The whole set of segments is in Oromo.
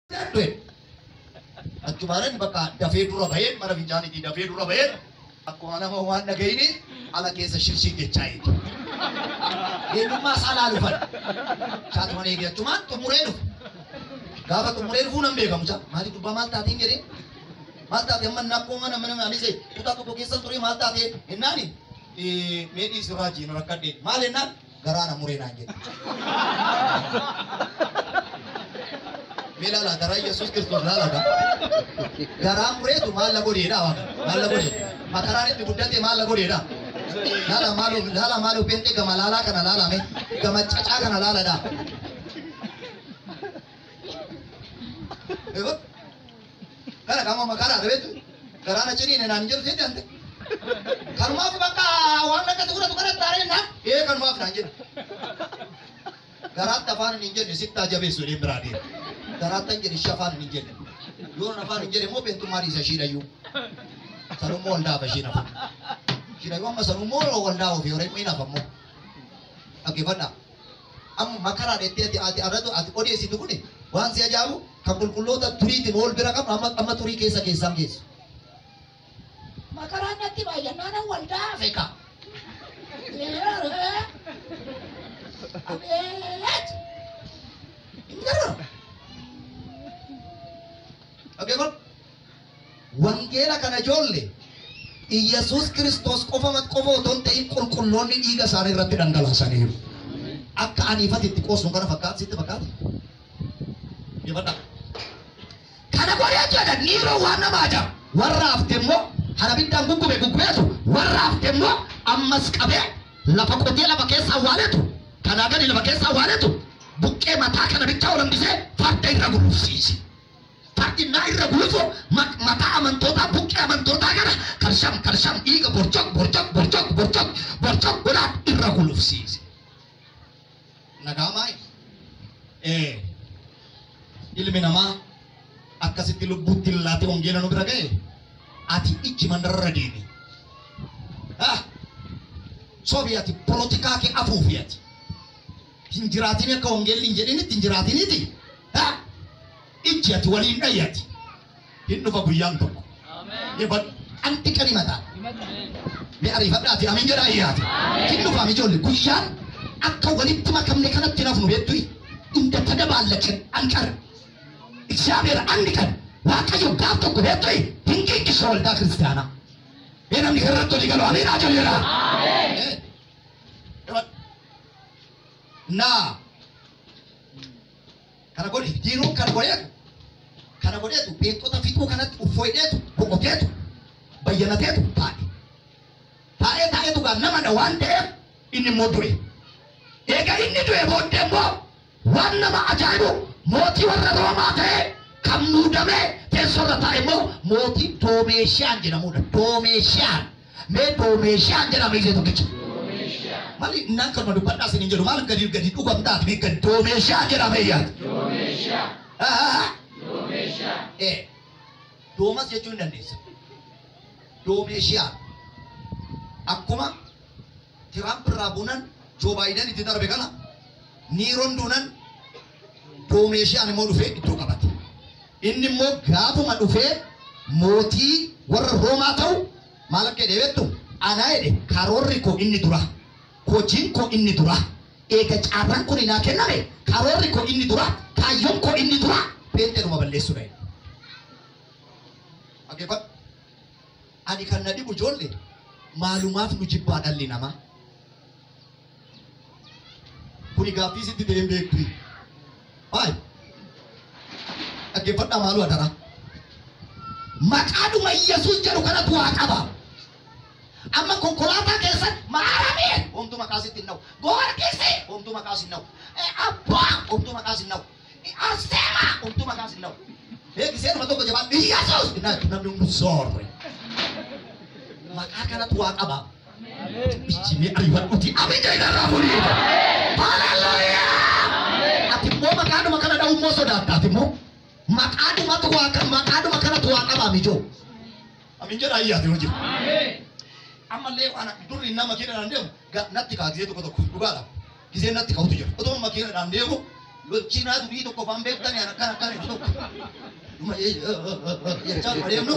Du'e. Achumaanan bakka dafee dura baheen mana fincaaniitii dafee dura baheen akkuma nama waan dhagayini ala keessa shirshii jechaa eegi. Eenyummaa isaa laalufan. Chaatumaan eegi achumaan xumuree dhufu. Gaafa xumuree dhufuu nan beekamu caa. Maali gurbaa maal taateen jedhee? Maal taate amma nakkoo mana mana anis kutaa tokko keessan ture maal taate jennaani meedhii sirraa jiin rakkadhe maal jennaan garaa na muree naan jedhe. Mee laala garaa Yesuus Kiristoos laala gaa. Garaa mureetu maal la godheedha waaqa maal la godhe makaraan itti guddate maal la godheedha. Laala maaloo laala maaloo pentee gama laalaa kana laalame gama cacaa kana laaladha. Kana kama makaraa beektu garaa na ciniine naan jedhu seeti ante. Kanumaaf bakka waan akkasi godhatu kana taaree naan ee kanumaaf naan jedhu. Garaatti afaan hin jenne sittaa jabeessu jedheen biraa deema. Garaatti hin jedhe ishee afaan hin jenne. Yoon afaan hin jedhe immoo beentummaa dhiisa ishiidhayyuu. Sanummoo waldaa isheen hafu. Ishiidhayyuu amma sanummoo waldaa ofii horee hin hafammoo. Dhaggeeffadhaa. Amma makaraa dheettee ati ati arratu ati odeessitu kuni waan si ajaa'ibu kan qulqulloota turiitiin wal bira qabnu amma amma turii keessa keessaan geessu. Makaraan natti baay'annaan waldaa hafe ka. Abeet! Hin gargaaru. Dhaggeeffadhu. Wangeela kana ijoollee Iyyasuus Kiristoos qofa qofa otoo hin ta'in qulqulloonni dhiiga isaanii irratti dhangalaasaniiru. Akka aniifati itti qoosnu kana fakkaata sitti fakkaata. Dhaggeeffadhaa. Kana godhee jedha Niiroo waan nama ajaa'ibu. Warra hafte immoo hara biddaan guggube guggubeetu warra hafte immoo ammas qabee lafa qotee lafa keessa awwaaletu kanaa gadi lafa keessa awwaaletu buqqee mataa kana bichaa ol hambisee farda irra gulufsiise. Fardi naa irra gulufu mataa amantootaa buqqee amantootaa kana karsham karsham dhiiga borcok borcok borcok borcok borcok godhaa irra gulufsiise. Nagaa maayi? Ilmi namaa akkasitti lubbuutti laatee wangeela nu bira ga'e ati ijji mandarra deemi. Sobi ati polotikaa kee afuufi ati. Hin jiraatin akka wangeelli hin jedhinitti hin jiraatiniiti. Ijji ati waliin dhayi ati. Hin dhufa guyyaan tokko. Anti qani mataa. Mee ariifadhaati amiin jedhaa iyyaati. Hin dhufaam ijoollee guyyaan akka walitti makamne kanatti nafnu beektu እንደተደባለቅን አንቀርም። እግዚአብሔር አንድ ቀን Waaqayyo gaaf tokko beektu hin qiqqisa waldaa kiristaanaa. Mee namni irratti olii galu amiin haa jedhu. Naa kana godhi diiruun kana godheetu kana godheetu beektota fixuu kanatti uffooydeetu boqoteetu bayyanateetu taa'e. Taa'ee taa'eetu gaa namadha waan ta'eef inni immoo du'e. Egaa inni du'e booddee immoo waan nama ajaa'ibu mootii warra Roomaa ta'e kan muudamee teessoorra taa'e immoo mootii Doomeeshiyaan jedhamudha. Doomeeshiyaan. Mee Doomeeshiyaan jedhama ishee tokkicha. Maali naan kanuma dubbadhaa isin hin jedhu maal gadi gadi dhugamtaati mee gadi Doomeeshiyaan jedhama iyyaati. Doomeeshaa. Doomeeshaa. Doomas jechuu hin dandeessa. Doomeeshiyaan. Akkuma Tiraamp irraa buunan Joo Baayiden itti darbe kana Niiroon duunan Doomeeshiyaan immoo dhufee iddoo qabate. Inni immoo gaafuma dhufee mootii warra Roomaa ta'u maal akka jedhee beektu anaa jedhe karoorri koo inni dura hojiin koo inni dura eega caarraan kun naa kenname karoorri koo inni dura kaayyoon koo inni dura peenteedhuma balleessuudha jedhe. Dhaggeeffadhu. Ani kan na dhibu ijoollee maalumaaf nu jibbaa dhalli namaa. Kuni gaaffii sitti ta'ee hin beektu. Maali? Dhaggeeffadhaa maaluu adaraa. Maqaadhuma Yesuus jedhu kanatu waa qaba. Amma konkolaataa keessatti maarameen homtuu maqaa sitti hin na'u. Goorgisi homtuu maqaa sitti hin na'u. Abbaa homtuu maqaa sitti hin na'u. Arseemaa homtuu maqaa sitti hin na'u. Eegisee tokko jabaa Yesuus namni hundi soorre. Maqaa kanatu waa qaba. Ijji ariifadhuuti amiin jedhe irraa fuudhee. Haleluuyaa! Ati immoo maqaadhuma kana dha'u immoo sodaatta ati immoo maqaadhumatu waa qaba maqaadhuma kanatu waa qaba mijoo. Amiin jedha ayyaati hojii. Ammallee waan durri nama makiinadhaan deemu natti ka'a gisee tokko tokko dhugaadha. Gisee natti ka'utu jira. Otoo makiinadhaan deemu lolchiinaa durii tokko faan beektanii akkana akkana jedhu tokko. Jechaa adeemnu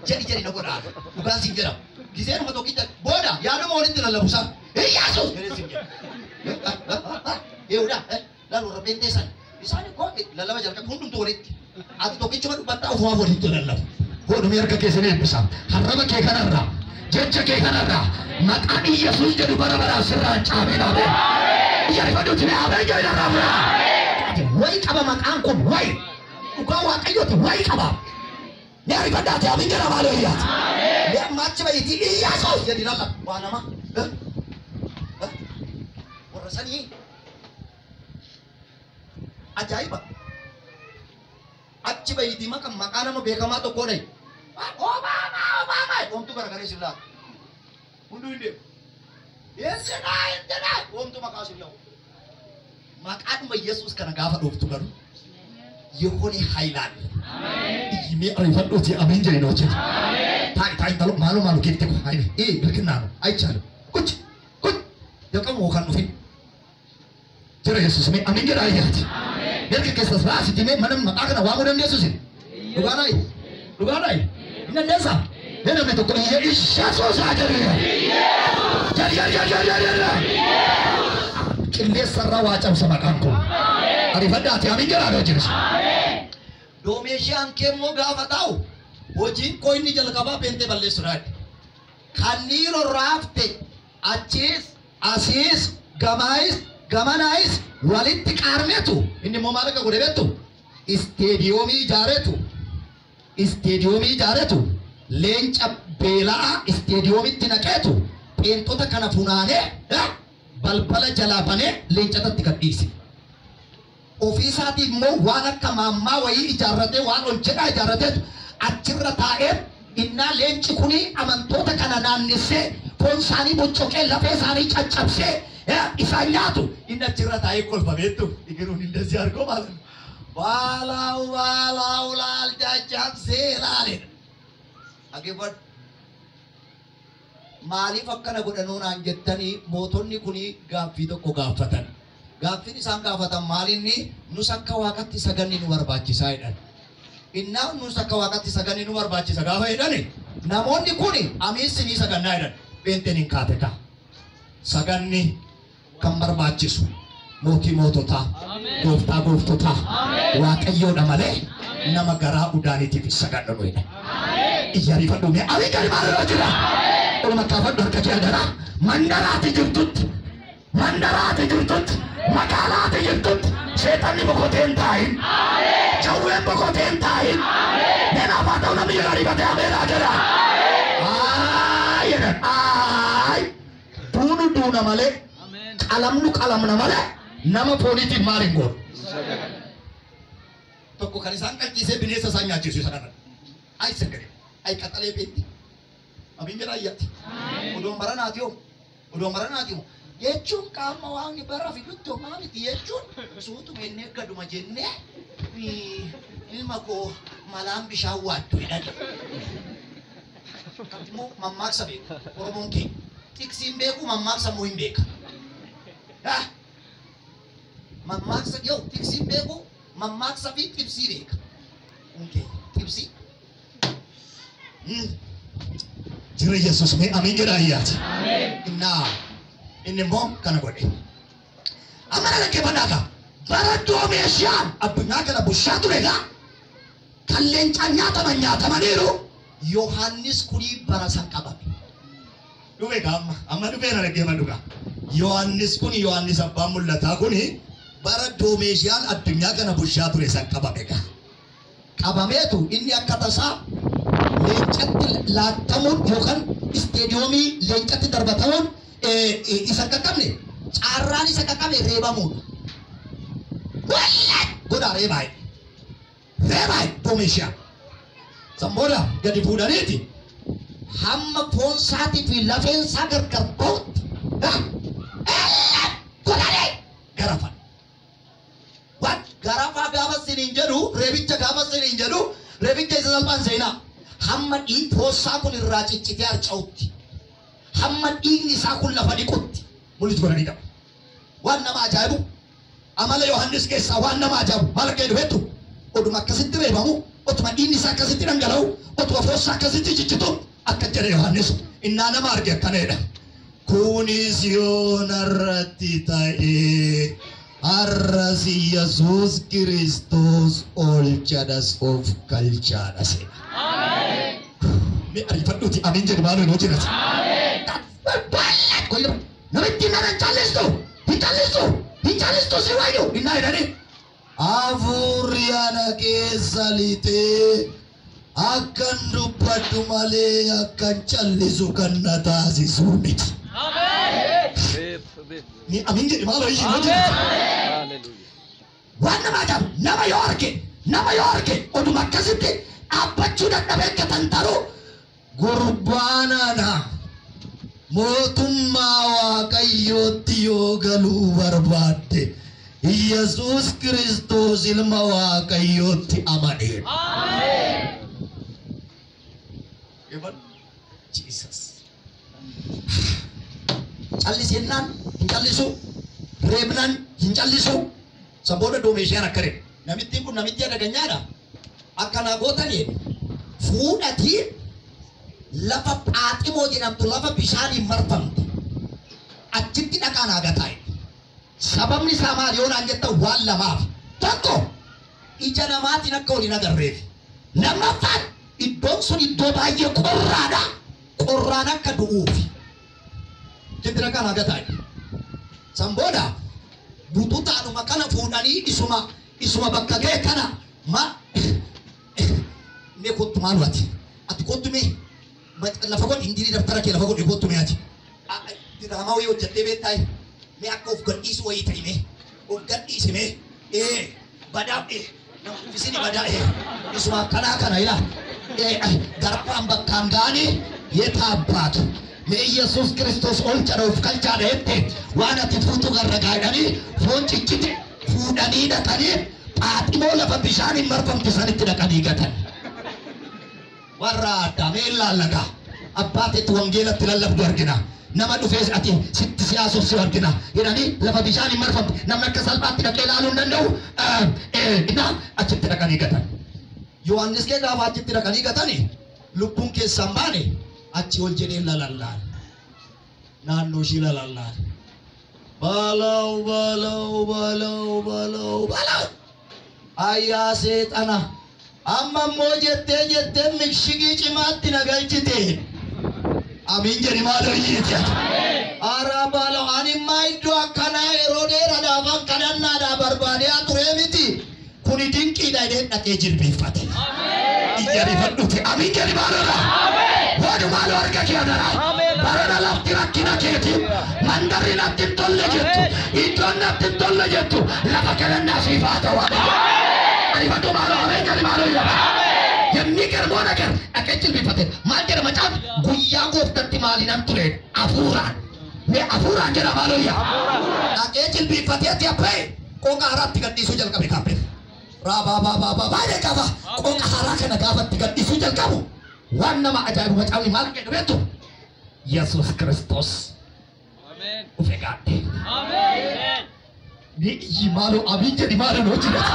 jedhi jedhi na godhaa. Dhugaan siin jedhama. Giseenuma tokkicha booda yaaduma walitti lallabu isaa. Iyyasuus jedhee siin jedha. Yehudaa laal warra beentee san. Isaan koo lallaba jalqabe hundumtu walitti. Ati tokkichuma dubbattaa ofumaaf walitti lallabu. Godhumee harka keessan eebbisa. Harraba kee kanarraa, jecha kee kanarraa, maqaan Iyyasuus jedhu bara baraan sirraa hin caabin. Ameen. Iyyaafadhuuti mee ameen jedhu irraa biraa. Wayi qaba maqaan kun wayi. Dhugaa Waaqayyooti wayi qaba. Ni arifadhaati amiin jedha maaloo iyyaati. Mee amma achi bahiitii Iyyasuus jedhi lallaba. Waa nama. Warra sanii ajaa'iba. Achi bahiitii maqaa nama beekamaa tokkoo dhayi. Obaamaa Obaamaa oomtuu garagalee sin laata. Hunduu hin deemu. Insinaa insinaa oomtuu maqaa sin lahu. Maqaadhuma Yesuus kana gaafa dhooftu garuu የሆነ ኃይል አለ። Mee ariifadhuuti amiin jedhi noo jedhi. ታይ ታይ ታሎ ማሎ ማሎ ጌፍቴ ኮ አይነ ይሄ ብልክና ነው አይቻልም። ቁጭ ቁጭ ደቀሙ ካን ኑፊ Jira Yesuus mee amiin jedha ayyaati. Harka keessas raasiti mee mana maqaa kana waamuu dandeessu isin? Dhugaa naayi dhugaa naayi hin dandeessaa? Mee namni tokko iyya Iyyasuus haa jedhu. Jedhi jedhi jedhi jedhi jedhi. Qilleensarraa waa cabsa maqaan kun. Ariifadhaati amiin jedha noo jedhi. Doomeeshiyaan kee immoo gaafa taa'u hojiin koo inni jalqabaa peentee balleessuudha. Kanneen raafte achiis asiis gamaayis gamanaayis walitti qaarmeetu inni immoo maal akka godhe beektu isteediyoomii ijaareetu isteediyoomii ijaareetu leenca beela'aa isteediyoomitti naqeetu pheenxota kana funaanee balbala jalaa banee leencatatti gadhiise. Ofii isaatii immoo waan akka maammaa wayii ijaarratee waan ol jedhaa ijaarrateetu achirra taa'ee innaa leenci kuni amantoota kana naannessee foon isaanii boccoqee lafee isaanii caccabsee isaan nyaatu inni achirra taa'ee kolfameettu igiruun እንደዚህ አድርጎ ማለት ነው። ባላው ባላው ላል caccabsee laaledha. Dhaggeeffadhu. Maaliif akkana godhanuu naan jettanii mootonni kuni gaaffii tokko gaafatan. Gaaffiin isaan gaafatan maalinni nus akka waaqatti saganni nu barbaachisaa jedhan. Innaa nus akka waaqatti saganni nu barbaachisa gaafa jedhani namoonni kuni amiisinii sagannaa jedhan. Pheenxeen hin kaate kaa. Saganni kan barbaachisu mootii moototaa gooftaa gooftotaa waaqayyoodha malee nama garaa udaaniitiif hin sagannu jedhan. Iyyaafadhu mee amiin jedhi maaloo jedha. Olma kaafadhu harka kee adaraa. Mandaraati jirtutti mandaraati jirtutti magaalaati jirtutti seexanni boqotee hin taa'in. Jawween boqotee hin taa'in. Neenaaf haa ta'u namni jedha ariifatee ameeraa jedha. Aay jedhan aay. Duunu duuna malee qalamnu qalamna malee nama fooniitiif maal hin goonu. Tokko kan isaan qalchiisee bineensa isaan nyaachisu isa kana. Ay sagalee ay qaxalee beekti. Amiin jedha ayyaati. Odoon baranaati hoo odoon baranaati hoo jechuun qaama waaqni bara fidutti homaa miti jechuun suutuma inni gaduma jennee ilma koo malaan bishaan waaddu jedhan. Kan immoo mammaaksa beeku Oromoon keenya. Tiksiin beeku mammaaksa immoo hin beeka. Mammaaksa yoo tiksiin beeku mammaaksa fi xibsii beeka. Kun keenya xibsii. Jira Yesuus mee amiin jedha ayyaati. Innaa inni immoo kana godhe. Amma na dhaggeeffadhaa kaa. Bara Doomeeshiyaan addunyaa kana bushaa ture gaa. Kan leencaan nyaataman nyaatamaniiru. Yohaannis kunii bara san qabame. Dhufe gaa amma amma dhufeera dhaggeeffadhu gaa. Yohaannis kun Yohaannis abbaan mul'ataa kuni bara Doomeeshiyaan addunyaa kana bushaa ture san qabame gaa. Qabameetu inni akka tasaa leencatti laattamuun yookaan isteediyoomii leencatti darbatamuun isa qaqqabne caarraan isa qaqqabe reebamuudha. Wallee godhaa reebaa reebaa Doomeeshiyaan. San booda gadi fuudhaniiti. Hamma foon isaatii fi lafeen isaa gargar bahutti godhanii garafan. Waan garafaa gaafa siniin jedhu reebicha gaafa siniin jedhu reebicha isa salphaan seenaa. Hamma foon isaa kun irraa ciccitee harca'utti. Hamma dhiigni isaa kun lafa dhiqutti. Mul'atu godhanii qabu. Waan nama ajaa'ibu Amala Yohaannis keessaa waan nama ajaa'ibu maal akka jedhu beektu oduma akkasitti reebamu Otuma dhiigni isaa akkasitti dhangala'u, otuma foon isaa akkasitti ciccitu akka jedhe Yohaannis innaa nama arge akkanadha. Kunis yoonarratti ta'ee har'as Yesuus Kiristoos oolchadhas of galchaadhas. Mee ariifadhuuti amiin jedhu maaloo noo jirati. Namitti nana hin callistu, hin callistu, hin callistu si wayyu innaa jedhanii. Hafuurri ana keessa lixee akkan dubbadhu malee akkan callisu kan na taasisu miti. Ni amiin jedhi maaloo ishii noo jirati. Waan nama ajaa'ibu nama yoo arge oduma akkasitti dhaabbachuu dadhabee akka tantaruu gurbaanana mootummaa Waaqayyootti yoo galuu barbaadde Yesuus Kiristoos ilma Waaqayyootti amanee. Amen. Jesus. Callisennaan hin callisu, reebnaan hin callisu. Saboota doomeeshiyaan akka reebu. Namittiin kun namitti adaganyaadha. Akkana gootanii fuudhatii lafa Phaaximoo jedhamtu lafa bishaaniin marfamte achitti dhaqaa naa gataa. Sababni isaa maali yoo naan jettan waan lamaaf. Tokko ija namaatiin akka waliin agarreef. Lammaffaan iddoon sun iddoo baay'ee qorraadha. Qorraan akka du'uuf. Achitti dhaqaa naa gataa. San booda bututaanuma kana fuudhanii isuma bakka ga'e kana ma mee kottu maal ati? Ati kottu mee lafa godhi hindirii daftara kee lafa godhi kottu mee ati? Diraamaa wayii hojjettee beektaa? Mee akka of gadhiisu wayii ta'i mee? Of gadhiisi mee? Badaa nama uffisini badaa isuma akkanaa kana ilaa garbaan bakkaan ga'anii yeetaabbaatu. Mee Yesuus Kiristoos olchadha of galchaadha jette waan ati fuutu garra gaadhanii foon ciccite fuudhanii dhaqanii Phaaximoo lafa bishaaniin marfamte sanitti dhaqanii gatan. Warra addaa mee ilaallata. Abbaatetti wangeelatti lallabdu argina. Nama dhufees ati sitti siyaasuuf si argina. Jedhanii lafa bishaaniin marfamte namni akka salphaatti dhaqee ilaaluu hin danda'u. Innaa achitti dhaqanii gatan. Yohaannis kee gaafa achitti dhaqanii gatanii lubbuun keessaan baane achi ol jedhee lalallaan. Naannoo ishii lalallaan. Balaw balaw balaw balaw balaw. Ayyaa seexana. Amma immoo jettee jettee mishigii cimaatti na galchite. Amiin jedhi maaloo iyyiiti ati. Ara balaw ani immaa iddoo akkanaa yeroo dheeraadhaaf kadhannaadhaa barbaadee turee miti. Kuni dinqiidha jedhee dhaqee jilbeeffate. Iyya rifadhuuti. Amiin jedhi maaloodha. Waadu maaloo harka kee adaraa. Barana lafti rakkina keeti. Mandarri natti hin tolle jettu. Iddoon natti hin tolle jettu. Lafa kadhannaa siif haa ta'u. Arifadhu maaloo amiin jedhi maaloo iyya. የሚገርመው ነገር dhaqee jilbeeffate. Maal jedha macaafi? Guyyaa gooftatti maaliinan ture? Hafuuraan. Mee hafuuraan jedha maaloo iyya. Dhaqee jilbeeffatee ati abbee qooqa haaraatti gadhiisuu jalqabe kaappee. Raabaa baay'ee qaba. Qooqa haaraa kana gaafatti gadhiisuu jalqabu. Waan nama ajaa'ibu macaafni maal jedhu beektu? Yesuus Kiristoos dhufe gaadhe. Mee iyyi maaloo amiin jedhi maaloo noo jiraata.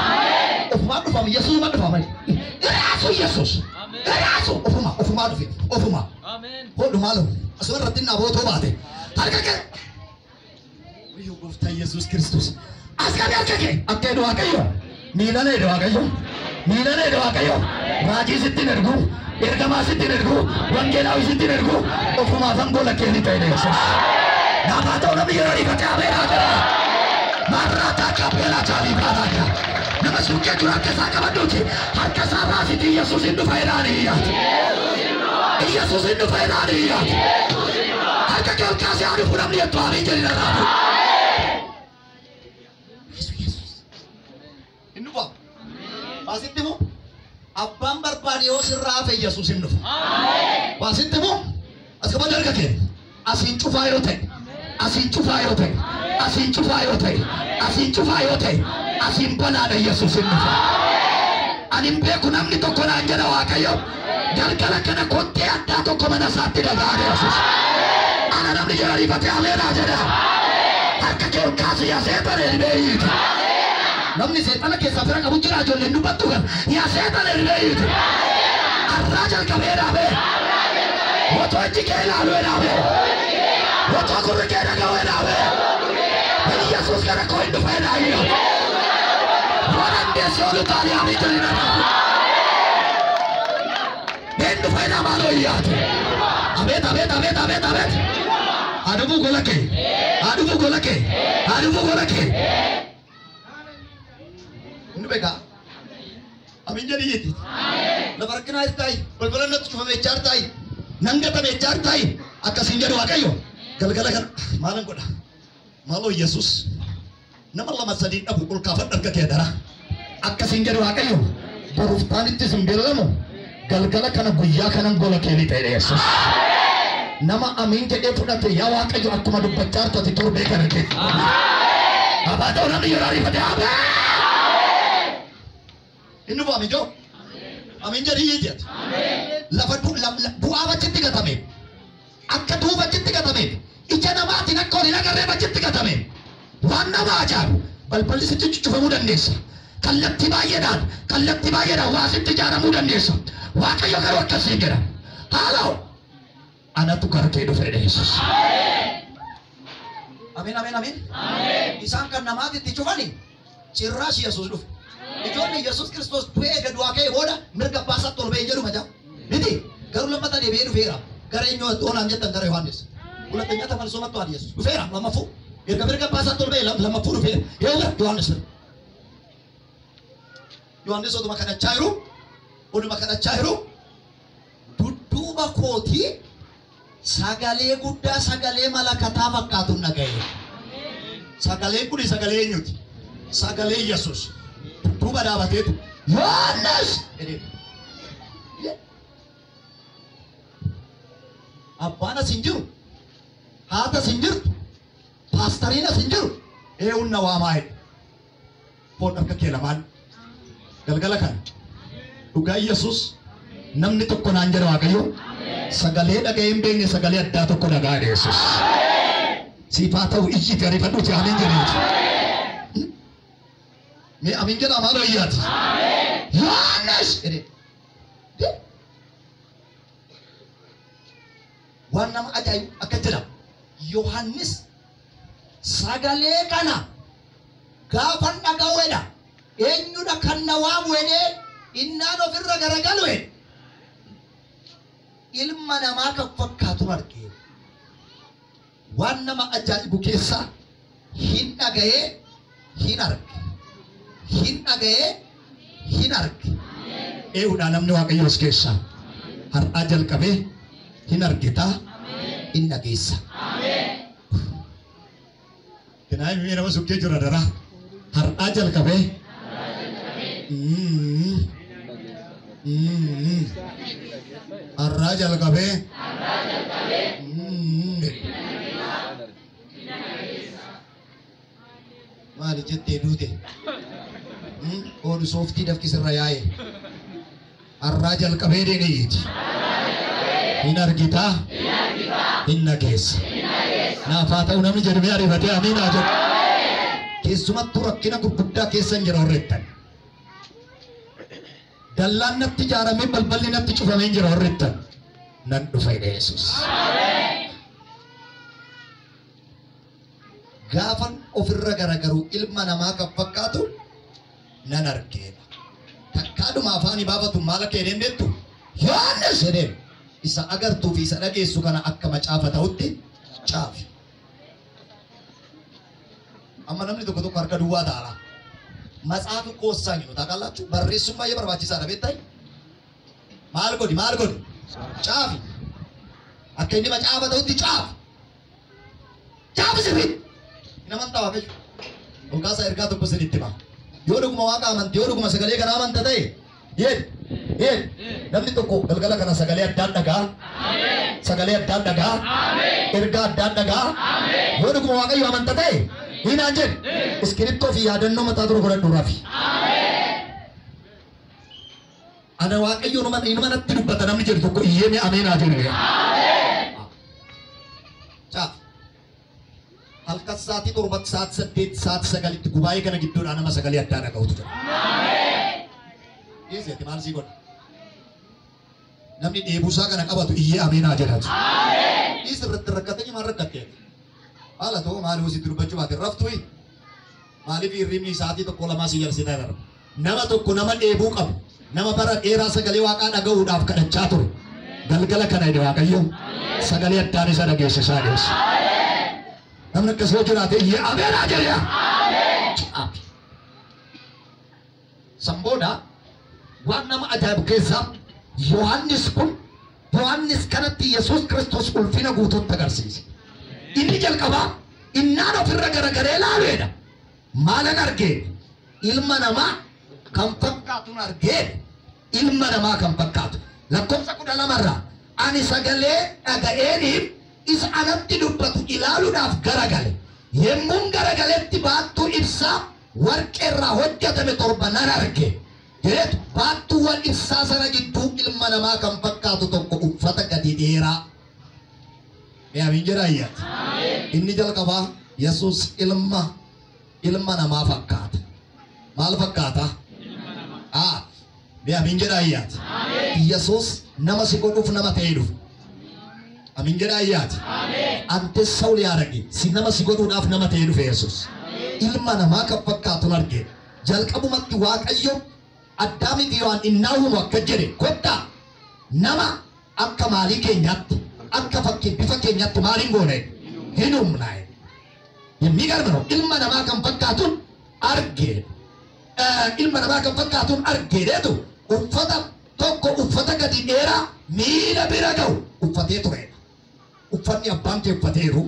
Ofumaan dhufama Yesuusuma dhufama. ራሱ ኢየሱስ ራሱ ofuma ofumaa dhufe ofuma. Hodhu maaloo asuma irratti naa bootoo baate. Harka kee. Wayyoo gooftaa Yesuus Kiristoos. As qabi harka kee. Akka jedhu Waaqayyo. Miilana jedhu Waaqayyo. Miilana jedhu Waaqayyo. Raajii sitti hin ergu. Ergamaa sitti hin ergu. Wangeelaawii sitti hin ergu. Ofumaa fangoo lakkee ni ta'e Yesuus. Namaa ta'u namni yeroo dhiifatee ameeraa jira. Marraataa kabeelaa caalii baadhaa. Nama suuqee jiru harka isaa qabadhuuti. Harka isaa raasiti Yesuus hin dhufa jedhaanii iyyaati. Yesuus hin dhufa jedhaanii iyyaati. Harka kee ol kaasee haa dhufu namni jettu amiin jedhi narraa. Yesuus. Hin dhufa. Waasitti moo abbaan barbaade yoo sirraa hafe Yesuus hin dhufa. Waasitti moo as qabadhu harka kee. Asiin cufaa yoo ta'e. Asiin cufaa yoo ta'e. Asiin cufaa yoo ta'e. Asiin cufaa yoo ta'e. Asiin banaadha Yesuus hin dhufa. Ani hin beeku namni tokko naan jedha Waaqayyo. Galgala kana kottee addaa tokko mana isaatti dhaga'aa Yesuus. Ana namni jedha rifatee ameenaa jedha. Harka kee ol kaasii asee bareedee hiiti. Namni seexana keessaa fira qabu jira ijoolleen dubbattu kan. Yaa seexana irreeyitu. Arraa jalqabee dhaabee. Otoo ijji kee ilaalu dhaabee. Otoo gurri kee dhaga'u dhaabee. Yesuus gara koo hin dhufee dhaayyo. Waan dandeessi olu taali amiin jedhi na dhaabu. Hin dhufee namaa looyyaatu. Abeet abeet abeet abeet abeet. Adubu gola kee. Adubu gola kee. Adubu gola kee. Inni beekaa. Amiin jedhi jetti. Lafa rakkinaa jirtaayi. Balbala natti cufame jaartaayi. Nan gatame jaartaayi. Akkasiin jedhu Waaqayyo. Galgala kana Maalan godha? Maaloo Yesuus nama lama sadii dhabu ol kaafadhu harka kee dara. Akkasiin jedhu Waaqayyo. Boruftaanittis hin beelamu. Galgala kana guyyaa kanan gola kee lixa jedhe Yesuus. Nama amiin jedhee fudhate yaa Waaqayyo akkuma dubbachaa jirtu ati torbee kana keessa. Abbaa ta'u namni yeroo ariifate ameen. Inni bu'aa mijoo? Amiin jedhi jetti. Lafa bu'aa achitti gatame. Akka duuba achitti gatame. Ija namaatiin akka ol hin agarree achitti gatame. Waan nama ajaa'ibu balballi sitti cuccufamuu dandeessa. Kallattii baay'eedhaan waa sitti ijaaramuu dandeessa. Waaqayyo garuu akkasiin jedha. Haaloo anatu gara kee dhufe jedhe Yesuus. Amiin amiin amiin. Isaan kan namaatti itti cufani cirraashi Yesuus dhufe. Ijoollee Yesuus Kiristoos du'ee eega du'aa ka'ee booda mirga abbaa isaatti ol ba'ee jedhu macaa. Miti garuu lammataa deebi'ee dhufeera. Gara eenyu oonaan jettan gara Yohaannis. ሁለተኛ ተመልሶ መጥቷል ኢየሱስ ዱፌራ ለመፉ erga mirga abbaa isaatti ol ba'e lammaffuu dhufeera. Yoo gara Yohaannis bira. Yohaannis oduma kadhachaa jiru dudduuba kootii sagalee guddaa sagalee malakataa fakkaatu dhaga'e. Sagaleen kun sagalee eenyuti? Sagalee Yesuus. Dudduuba dhaabateetu Yohaannis jedhee. Abbaan as hin jiru. Haata as hin jirtu. Paastariin as hin jiru. Eewun na waamaa jedhe. Foon harka kee lamaan galgala kana dhugaa Yesuus namni tokko naan jedha Waaqayyo sagalee dhaga'ee hin beekne sagalee addaa tokko dhagaa jedhe Yesuus. Siif haa ta'u iyyiti ariifadhuuti amiin jedheeti. Mee amiin jedhaa maaloo iyyaati. Yohaannis jedhee. Waan nama ajaa'ibu akka jedhamu Yohaannis sagalee kana gaafan dhaga'uudha. Eenyudha kan na waamu jedhee innaan ofirra garagalu jedhe. Ilma namaa kan fakkaatu arge. Waan nama ajaa'ibu keessaa hin dhaga'ee hin arge. Hin dhaga'ee hin arge. Eewudha namni Waaqayyoos keessaa har'aa jalqabee hin argitaa hin dhageessa. Kanaaf mee nama sukkee jira dara har'aa jalqabee har'aa jalqabee Maali jettee duute? Oolu sooftii dafkisirra yaa'e. Har'aa jalqabee deebiiti. Hin argitaa hin dhageessa. Naaf haa ta'u namni jedhamee ariifatee amiin haa jedhu. Keessumattuu rakkina gurguddaa keessa hin jira horreettan. Dallaan natti ijaaramee balballi natti cufamee hin jira horreettan. Nan dhufa jedhe Yesuus. Gaafan ofirra garagaru ilma namaa kan fakkaatu nan argeera. Takkaadhuma afaanii baafatu maal akka jedheen beektu? Yohaannis jedheen. Isa agartuu fi isa dhageessu kana akka macaafa ta'utti caafi. Amma namni tokko tokko harka duwwaa ta'a. Matsaafi qoossaa hin ታውቃላችሁ barreessuun baay'ee barbaachisaadha beektaa? Maal godhi maal godhi? Caafi. Akka inni macaafa ta'utti caafi. Caafi sirriitti. Hin amantaa Waaqayyo. Olkaasaa ergaa tokko isinitti hima. Yoo dhuguma Waaqa amante yoo dhuguma sagalee kana amanta ta'e yeen yeen namni tokko galgala kana sagalee addaan dhagaa. Sagalee addaan dhagaa. Ergaa addaan dhagaa. Yoo dhuguma Waaqayyo amanta ta'e hinaan jedhe iskiriiptoo fi yaadannoo mataa dura godhadhu rafi. Ana Waaqayyo inuma natti dubbata namni jedhu tokko iyyee mee ameen haa jedhu. Caaf. Halkan Halkan sa'aatii 7 sa'aatii 8 sa'aatii 9tti gubaa'ee kana gidduudhaa nama sagalee addaa dhaga'utu jira. Dhiisi ati maal sii godha? Namni dheebuusaa kana qabatu iyyee ameenaa jedhatu. Dhiisi irratti rakkatanii maal rakkattee? Haala ta'u maaliif sitti dubbachuu baate raftuyi? Maaliif hirribni sa'aatii 1 2 si jalsitaa darba? Nama tokko nama dheebuu qabu, nama bara dheeraa sagalee waaqaa dhaga'uudhaaf kadhachaa ture. Galgala kana jedhe Waaqayyo sagalee addaan isa dhageessisaa deessa. Namni akkas yoo jiraate iyyee ameenaa jedhe. San booda waan nama ajaa'ibu keessaa Yohaannis kun Yohaannis kanatti Yesuus Kiristoos ulfina guutuutti agarsiise. Inni jalqabaa innaan ofirra garagaree ilaaluudha. Maalan argee? Ilma namaa kan fakkaatuun argee. Ilma namaa kan fakkaatu. Lakkoofsa 12 irraa ani sagalee dhaga'eeniif isa anatti dubbatu ilaaluudhaaf garagale. Yemmuun garagaletti baattuu ibsaa warqeerraa hojjetame 7 nan arge. Jedhetu baattuuwwan ibsaa sana gidduu ilma namaa kan fakkaatu tokko uffata gadi dheeraa. Amiin jedha ayyaati. Inni jalqabaa Yesuus ilma namaa fakkaata. Maal fakkaata? Amiin jedha ayyaati. Yesuus nama si godhuuf nama ta'ee dhufe. Amiin jedha ayyaati. Ante saw liyaaragi si nama si godhuudhaaf nama ta'ee dhufe Yesuus. Ilma namaa kan fakkaatuun arge. Jalqabumatti Waaqayyo Addaamii fi Yohaan innaa uumu akka jedhe kottaa nama akka maalii keenyaatti akka fakkii bifa keenyaatti maaliin goone hin uumnaa. የሚገርም ነው። Ilma namaa kan fakkaatuun arge. Ilma namaa kan fakkaatuun argeetu uffata tokko uffata gadi dheeraa miila bira ga'u uffatee ture. Uffanni abbaan kee uffateeru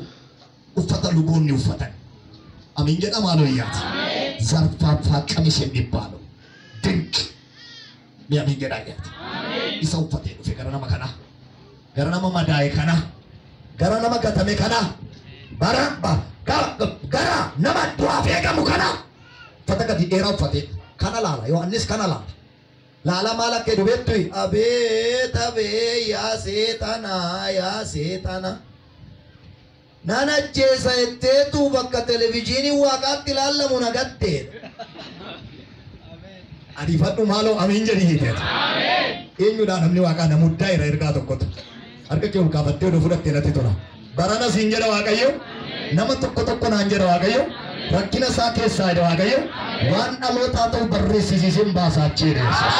uffata luboonni uffatan. Amiin jedha maaloo iyyaati. Zarfaaffaa ቀሚስ የሚባለው ድንቅ amiin jedha iyyaati. Isa uffatee dhufe gara nama kanaa, gara nama madaa'e kanaa, gara nama gatame kanaa, bara gara nama du'aaf eegamu kanaa uffata gadi dheeraa uffatee kana laala. Yohaannis kana laala. Laala maal akka jedhu beektu? Abeet abee yaa seexanaa yaa seexana. Nan ajjeesa jetteetu bakka televizyiinii waaqaatti ilaallamu nagatteedha. Ariifadhu maaloo amiin jedhi hiiteeta. Eenyudhaa namni waaqaa namuddaa irra ergaa tokkotu. Harka kee ol kaafattee oduu fudhattee natti tola. Barana siin jedha Waaqayyo. Nama tokko tokko naan jedha Waaqayyo. Rakkina isaa keessaa jedha Waaqayyo. Waan dhalootaa ta'u barreessisiiseen baasaachee jedha Yesuus.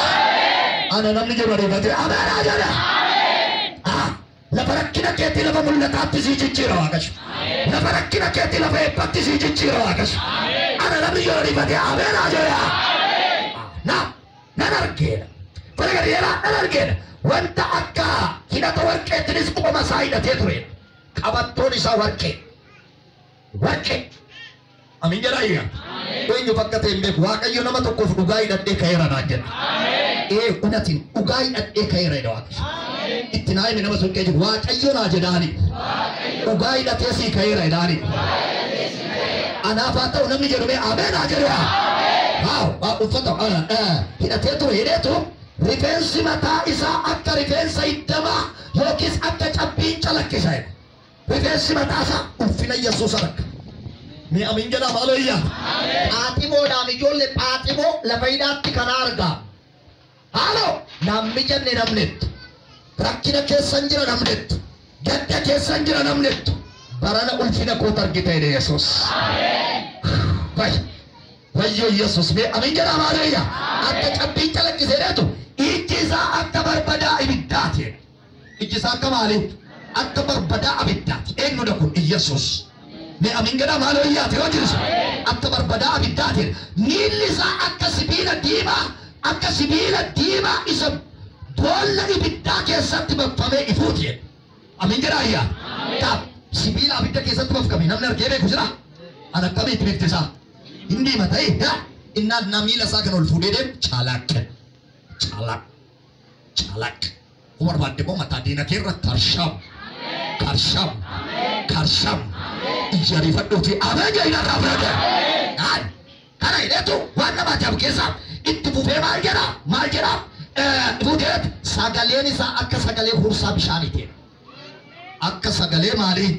Ana namni jedhu ariifatee ameenaa jedha. Lafa rakkina keetii lafa mul'ataatti sii jijjiira Waaqayyo. Lafa rakkina keetii lafa eebbatti sii jijjiira Waaqayyo. Ana namni jedhu ariifatee ameenaa jedha. Na nan argeera. Uffata gadi dheeraa nan argeera. Wanta akka hidhata warqeettinis qoma isaa hidhatee ture. Qabattoon isaa warqee. Warqee. Amiin jedha ayyaa. Eenyu bakka ta'e hin beeku. Waaqayyo nama tokkoof dhugaa hidhadhee ka'eera naan jedha. Ee unatiin dhugaa hidhadhee ka'eera jedha Waaqayyo. Itti naa himi nama sun kee jiru. Waaqayyo naa jedhaani. Dhugaa hidhatee sii ka'eera jedhaani. Anaaf haa ta'u namni jedhu mee ameen haa jedhu. Haa uffata hidhatee ture hidheetu rifeensi mataa isaa akka rifeensa hiddamaa yookiis akka cabbiin calaqqisa jedha. Rifeensi mataa isaa ulfina Yesuus arga. Mee amiin jedhaa maaloo iyyaa. Phaaximoodhaan ijoollee phaaximoo lafa hidhaatti kana argaa. Haaloo namni jenne namnettu. Rakkina keessan jira namnettu. Gadda keessan jira namnettu. Barana ulfina koota argite jedhe Yesuus. Wayyoo Yesuus mee amiin jedhaa maaloo iyyaa. Akka cabbiin calaqqisee dheetu ijji isaa akka barbadaa ibiddaati. Ijji isaa akka maalii? Akka barbadaa abiddaati. Eenyudha kun? Yesuus. Mee amiin jedhaa maaloo iyyaati yoo jirsu. Akka barbadaa abiddaati. Miilli isaa akka sibiila diimaa akka sibiila diimaa isa boolla ibiddaa keessatti baqfamee ifuuti. Amiin jedhaa iyyaa. Taap sibiila abidda keessatti baqfame namni argee beeku jira? An akkamitti beekti isaa? Hin diima ta'e innaan na miila isaa kan ol fuudhee deemu calaqqe calaq calaq. Barbaadde immoo mataa diina kee irra karsham karsham karsham. Ija ariifadhuuti ameen jedhi narraa fudhate. Kana hidheetu waan nama ajaa'ibu keessaa itti fufee maal jedha maal jedha fuuteet sagaleen isaa akka sagalee huursaa bishaaniiti. Akka sagalee maalii?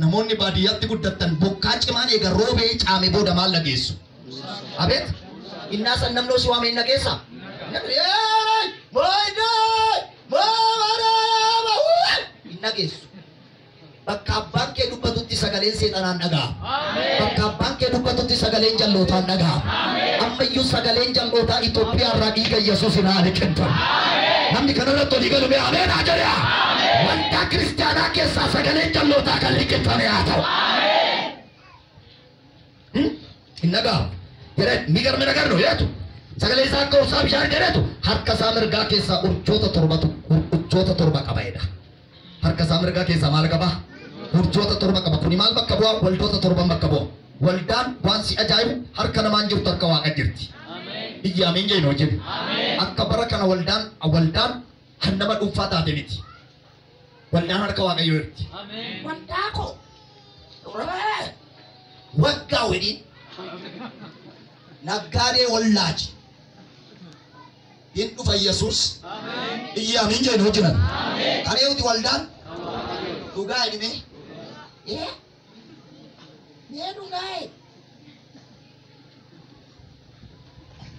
Namoonni baadiyyaatti guddattan bokkaa cimaan eega roobee caame booda maal dhageessu? Abeet innaa san namni osoo waame hin dhageessaa? Hin dhageessu. Bakka abbaan kee dubbatutti sagaleen seexanaan dhaga'a. Bakka abbaan kee dubbatutti sagaleen jallootaan dhaga'a. Ammayyuu sagaleen jallootaa Itoophiyaa irraa dhiiga Yesuus hin haa liqimfamu. Namni kanarratti olii galu mee ameen haa jedhaa. Waldaa kiristaanaa keessaa sagaleen jallootaa kan liqimfame haa ta'u. Hin dhaga'amu. Jedhee የሚገርም ነገር ነው የቱ sagalee isaa akka ursaa bishaan jedhetu Harka isaa mirgaa keessaa urjoota torbatu urjoota torba qaba jedha. Harka isaa mirgaa keessaa maal qaba? Urjoota torba qaba. Kuni maal bakka bu'a? Waldoota torban bakka bu'a. Waldaan waan si ajaa'ibu harka namaan jirtu harka waaqa jirti. Iyya ameen jedhu jedhu. Akka bara kana waldaan waldaan kan nama dhuunfaa taate miti. Waldaan harka waaqayyoo jirti. Waldaa koo waggaa waliin naggaadee wallaaji. Hin dhufa Yesuus. Iyya ameen jedhu jiran. Kareewti waldaan dhugaa jedhime. Mee dhugaa.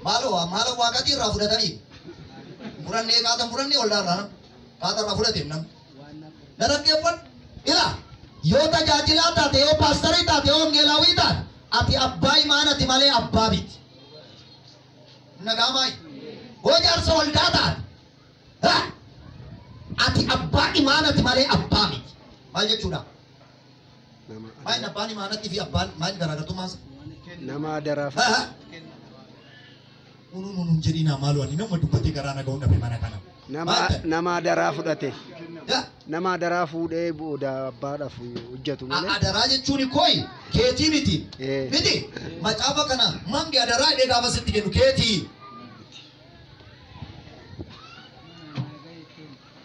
Maaloo maaloo waaqatii irraa fudhatanii fudhannee kaatan fudhannee waldaa irraa kaatan irraa fudhateef namni. Na dhaggeeffadhu. Ilaa yoo tajaajilaa taate yoo paastarii taate yoo wangeelaawii taate ati abbaa imaanati malee abbaa miti. Nagaa maayi. Yoo jaarsa waldaa taate ati abbaa imaanati malee abbaa miti. Maal jechuudha? Maal abbaan imaanatti fi abbaan maal garaagartummaa isaa? Nama adaraa Nuun jedhinaa maaloo ani nama dubbatee garaa na ga'uun dhabe mana kana. Nama adaraa fudhate. Nama adaraa fuudhee booda abbaadhaaf hojjetu malee. Adaraa jechuun kooyi keetii miti. Miti macaafa kana mangi adaraa jedhee gaafa sitti kennu keetii.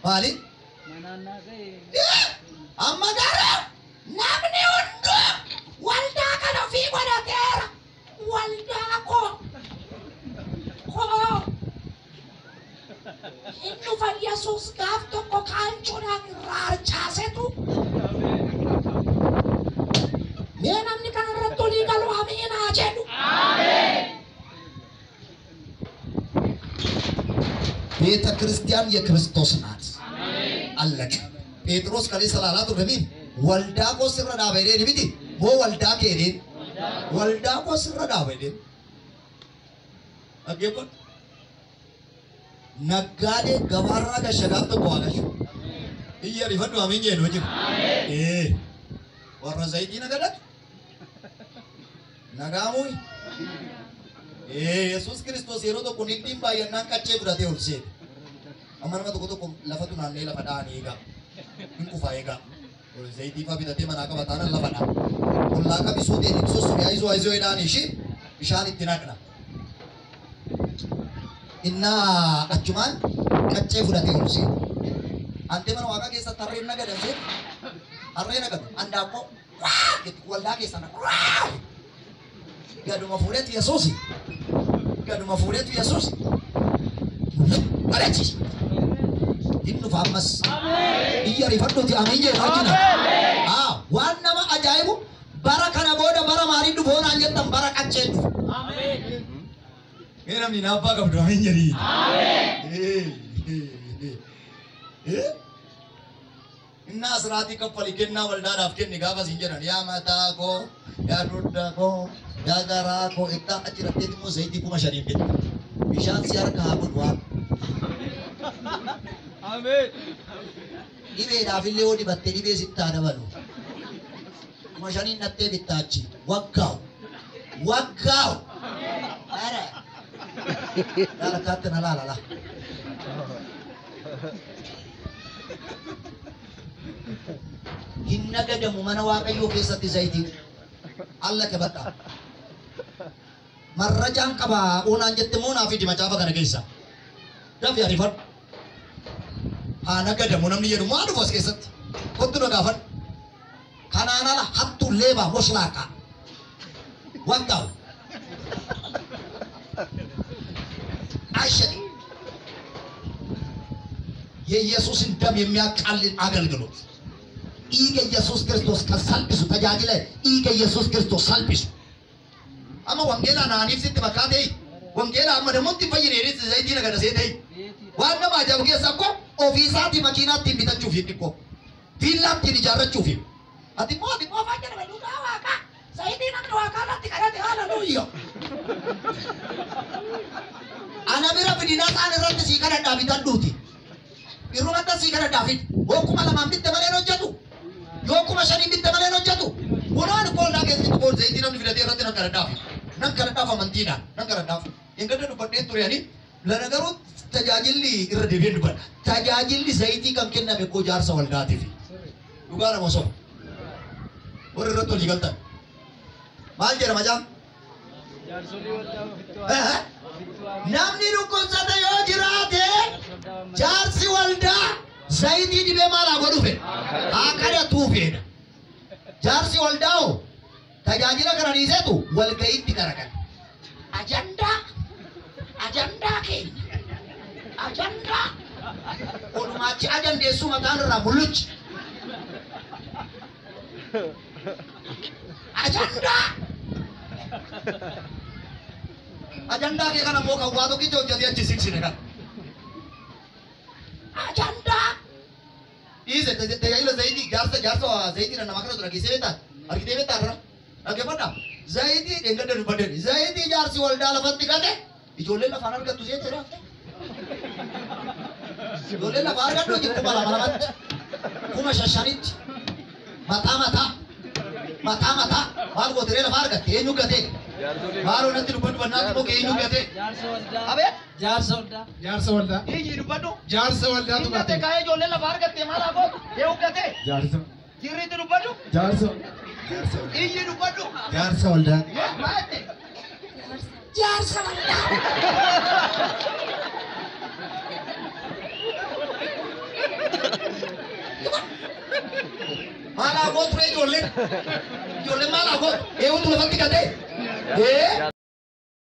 Maali? Amma garuu namni hunduu waldaa kana ofii godhateera. Waldaa koo. Koo. Hin dhufa Yesuus gaaf tokko kaanchuudhaan irraa harcaasetu. Mee namni kana irratti olii galu amiin haa jedhu. ቤተ ክርስቲያን የክርስቶስ ናት። አለቀ። ጴጥሮስ ከሌ ሰላላ ቱረሚን ወልዳ ኮ ስረ ዳበዴን miti moo waldaa keedeen waldaa koo sirra dhaabedeen dhaggeeffadhu. Naggaadee gabaarraa gasha gaaf tokko haa gashu. Iyya rifadhu amiin jedhu jiru. Warra zayitii nagadatu. Nagaa muuyi. Yesuus Kiristoos yeroo tokko niddiin baay'annaan qaccee fudhatee ol seene. Amma nama tokko tokko lafatu naannee lafa dha'anii eegaa. Hin kufaa eegaa. Zayitii fa'aa bitatee manaa qaba taanaan lafa dha'a. Ollaa qabisuu ta'e ibsuus ayizoo ayizoo jedhaan ishee bishaan itti naqna. Innaa achumaan qaccee fudhatee ol seene. Antee mana waaqaa keessatti harreen nagadan seene. Harree nagadu. Handaaqqoo waa waldaa keessa naqu. Gaduma fuudheetu Yesuusi. Gaduma fuudheetu Yesuusi. Bareechis. Hin dhufa ammas. Iyya rifadhuuti amiin jedhu hojjina. Waan nama ajaa'ibu bara kana booda bara maaliin dhufu hoonaan jettan bara qacceen dhufu. Mee namni naaffaa qabdu amiin jedhi. Innaa asiraatii kaffali kennaa waldaadhaaf kenni gaafa siin jedhan yaa mataa koo yaa dugda koo yaa garaa koo ittaa achi rattee immoo zayitii 5,000 bitta. Bishaan si harka haa godhu waan. Dhibeedhaaf illee yoo dibatte dhibee sitti haa dabalu. 5,000 dhattee bittaa achi. Waggaawu. Waggaawu. Ara. Laala kaatti na laala laa. Hin nagadamu mana waaqayyoo keessatti zayitiin. Allake bakka. Marrajaan qaba oonaan jette moo naa fidi macaafa kana keessa. Dafi ariifadhu. Haa nagadamu namni jedhu maa dhufu as keessatti. Kottu na gaafadhu. Kanaan ala hattuu leebaa moshlaaqaa. Waggaawu. አይሸጥም። የኢየሱስን ደም የሚያቃልል አገልግሎት Dhiiga Yesuus Kiristoos kan salphisu tajaajila dhiiga Yesuus Kiristoos salphisu. Amma wangeelaa naaniif sitti fakkaatee wangeelaa amma namoonni fayyadeenis zayitii nagadasee ta'e. Waan nama ajaa'ibu keessaa koo ofiisaatii makiinaa ittiin bitachuuf hin dhiqqoo. Viillaa ittiin ijaarrachuuf. Ati immoo afaan jedhama dhugaa waaqaa. Zayitii namni waaqaa irratti kadhate haleluuyaa. Ana bira fidinaa isaan irratti sii kadhadhaa bitadhuuti. Irrumatti sii kadhadhaa fidi. Yoo 2000 bitte malee hin hojjetu. Yoo 5000 bitte malee hin hojjetu. Kunaan kooldaa keessatti kool zayitii namni filatee irratti nan kadhadhaa fidi. Nan kadhadhaaf amantiidhaan nan kadhadhaaf. Hin gadda dubbadheen ture ani. Lana garuu tajaajilli irra deebi'een dubbadha. Tajaajilli zayitii kan kenname koo jaarsa waldaatiif. Dhugaa nama osoo. Warri irratti olii galtan. Maal jedhama jaam? Namni dhukkubsate yoo jiraate jaarsi waldaa zayitii dibee maal haa godhu fedha? Haa kadhatuu fedha. Jaarsi waldaa hoo tajaajila kana dhiiseetu walga'iitti garagala. Ajandaa ajandaa keenya ajandaa olumaachi ajandeessuu mataan irraa mulluchi. Ajandaa ajandaa kee kana immoo kan waa tokkicha hojjetee achi siqsine kana. Ajandaa dhiise tajaajila zayitii jaarsa zayitii nama kana dura geessee beektaa argitee beektaa irra dhaggeeffadhaa zayitii dheengadda dubbadde zayitii jaarsi waldaa lafatti gate ijoolleen lafaan argattu seete raafte ijoolleen lafaa argadhu hojii 2000 tti 5,500tti mataa mataa mataa mataa maal gootiree lafa argatte eenyu gatee maaloo natti dubbadhu bannaatti immoo eenyu gatee abeet Jaarsa waldaa. Jaarsa waldaa. Iyyi dubbadhu. Jaarsa waldaatu Inni gatee kaa'ee ijoolleen lafa argatte maal haa gootu eenyu gatee Jaarsa. jirriitti dubbadhu. Jaarsa. Iyyi dubbadhu. Jaarsa waldaa. Maal jette? Jaarsa waldaa. Maal haa gootu ijoolleen? Ijoolleen maal haa gootu? Eenyutu lafatti gatee?